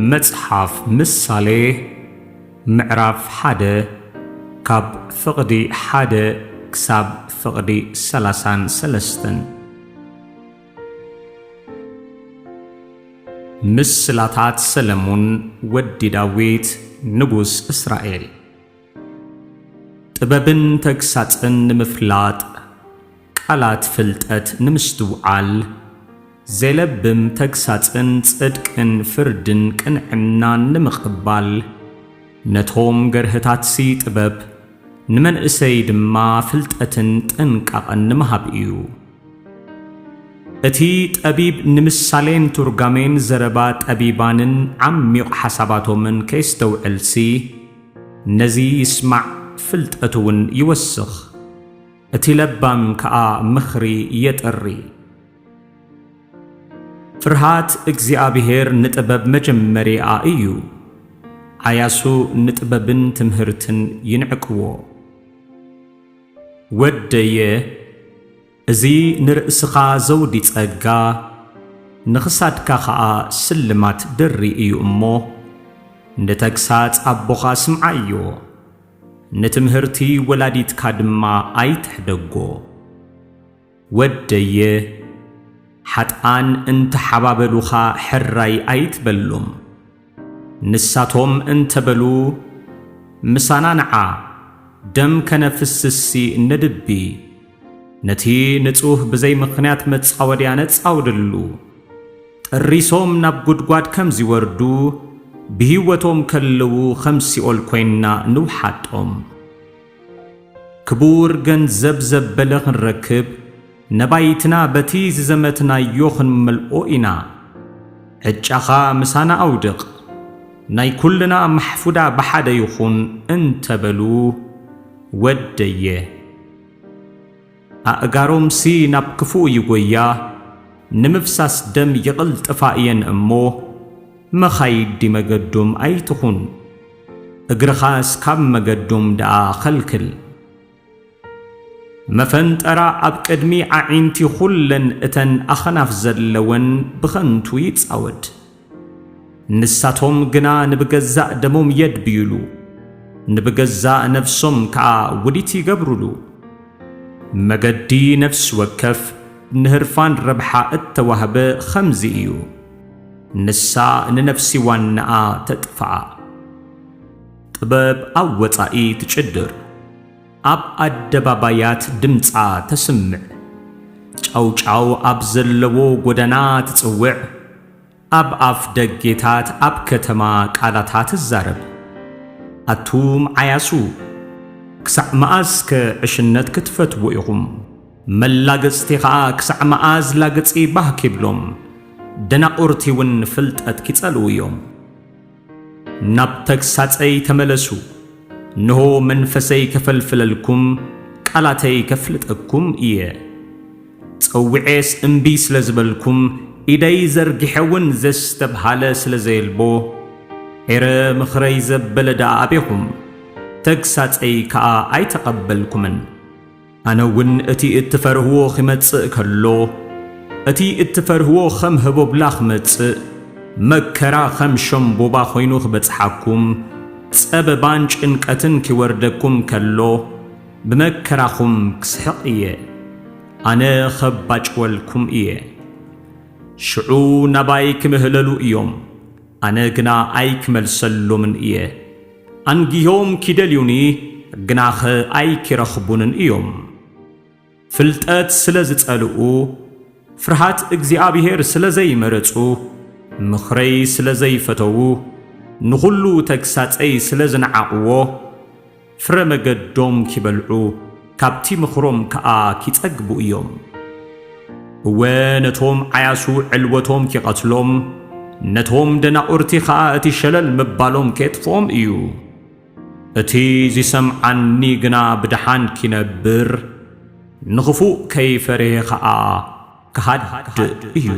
መጽሓፍ ምሳሌ ምዕራፍ ሓደ ካብ ፍቕዲ ሓደ ክሳብ ፍቕዲ ሰላሳን ሰለስተን። ምስላታት ሰለሙን ወዲ ዳዊት ንጉስ እስራኤል። ጥበብን ተግሳጽን ንምፍላጥ፣ ቃላት ፍልጠት ንምስትውዓል፣ ዜለብም ተግሳጽን ጽድቅን ፍርድን ቅንዕናን ንምቕባል፣ ነቶም ገርህታትሲ ጥበብ፣ ንመንእሰይ ድማ ፍልጠትን ጥንቃቐን ንምሃብ እዩ። እቲ ጠቢብ ንምሳሌን ትርጓሜን ዘረባ ጠቢባንን ዓሚቕ ሓሳባቶምን ከየስተውዕልሲ፣ ነዚ ይስማዕ ፍልጠቱ እውን ይወስኽ፣ እቲ ለባም ከኣ ምኽሪ የጥሪ። ፍርሃት እግዚኣብሔር ንጥበብ መጀመሪያ እዩ፣ ዓያሱ ንጥበብን ትምህርትን ይንዕቅዎ። ወደየ፣ እዚ ንርእስኻ ዘውዲ ጸጋ፣ ንኽሳድካ ኸኣ ስልማት ድሪ እዩ እሞ፣ ንተግሳጽ ኣቦኻ ስምዓዮ፣ ንትምህርቲ ወላዲትካ ድማ ኣይትሕደጎ። ወደየ፣ ሓጥኣን እንተሓባበሉኻ ሕራይ ኣይትበሎም። ንሳቶም እንተበሉ፣ ምሳና ንዓ፣ ደም ከነፍስስሲ ንድቢ፣ ነቲ ንጹህ ብዘይ ምኽንያት መጻወድያ ነጻውደሉ። ጠሪሶም ናብ ጉድጓድ ከም ዚወርዱ፣ ብህይወቶም ከለዉ ኸም ሲኦል ኰይንና ንውሓጦም። ክቡር ገንዘብ ዘበለ ኽንረክብ፣ ነባይትና በቲ ዝዘመትናዮ ኽንመልኦ ኢና። ዕጫኻ ምሳና ኣውድቕ፣ ናይ ኵልና ማሕፉዳ ብሓደ ይኹን እንተ በሉ፣ ወደየ። ኣእጋሮምሲ ናብ ክፉእ ይጐያ፣ ንምፍሳስ ደም ይቕልጥፋ እየን እሞ፣ መኻይዲ መገዶም ኣይትኹን፣ እግርኻስ ካብ መገዶም ደኣ ኸልክል። መፈንጠራ ኣብ ቅድሚ ኣዒንቲ ኹለን እተን ኣኽናፍ ዘለወን ብኸንቱ ይጻወድ። ንሳቶም ግና ንብገዛእ ደሞም የድብዩሉ፣ ንብገዛእ ነፍሶም ከኣ ውዲት ይገብሩሉ። መገዲ ነፍሲ ወከፍ ንህርፋን ረብሓ እተዋህበ ኸምዚ እዩ፣ ንሳ ንነፍሲ ዋናኣ ተጥፍኣ። ጥበብ ኣብ ወጻኢ ትጭድር፣ ኣብ ኣደባባያት ድምጻ ተስምዕ፣ ጫውጫው ኣብ ዘለዎ ጐደና ትጽውዕ፣ ኣብ ኣፍ ደጌታት ኣብ ከተማ ቃላታ ትዛረብ። ኣቱም ዓያሱ፣ ክሳዕ መኣስከ ዕሽነት ክትፈትዉ ኢኹም? መላገጽቲ ኸኣ ክሳዕ መኣዝ ላግጺ ባህ ኪብሎም? ደናቑርቲ እውን ፍልጠት ኪጸልኡ እዮም። ናብ ተግሳጸይ ተመለሱ፣ እንሆ መንፈሰይ ከፈልፍለልኩም፣ ቃላተይ ከፍልጠኩም እየ። ጸዊዔስ እምቢ ስለ ዝበልኩም፣ ኢደይ ዘርጊሐ እውን ዘስተብሃለ ስለ ዘየልቦ፣ ኤረ ምኽረይ ዘበለ ደኣ ኣቤኹም፣ ተግሳጸይ ከኣ ኣይተቐበልኩምን። ኣነ እውን እቲ እትፈርህዎ ኺመጽእ ከሎ፣ እቲ እትፈርህዎ ኸም ህቦብላ ኺመጽእ፣ መከራ ኸም ሸምቦባ ኾይኑ ኺበጽሓኩም፣ ጸበባን ጭንቀትን ኪወርደኩም ከሎ፣ ብመከራኹም ክስሕቕ እየ፣ ኣነ ኸባጭወልኩም እየ። ሽዑ ናባይ ክምህለሉ እዮም፣ ኣነ ግና ኣይክመልሰሎምን እየ። ኣንጊሆም ኪደልዩኒ፣ ግናኸ ኣይኪረኽቡንን እዮም። ፍልጠት ስለ ዝጸልኡ፣ ፍርሃት እግዚኣብሄር ስለ ዘይመረጹ፣ ምኽረይ ስለ ዘይፈተዉ፣ ንኹሉ ተግሳጸይ ስለ ዝነዓቕዎ፣ ፍረ መገዶም ኪበልዑ፣ ካብቲ ምኽሮም ከኣ ኪጸግቡ እዮም። እወ፣ ነቶም ዓያሱ ዕልወቶም ኪቐትሎም፣ ነቶም ደናቑርቲ ኸኣ እቲ ሸለል ምባሎም ኬጥፍኦም እዩ። እቲ ዚሰምዓኒ ግና ብደሓን ኪነብር፣ ንኽፉእ ከይፈርሄ ኸኣ ክሃድእ እዩ።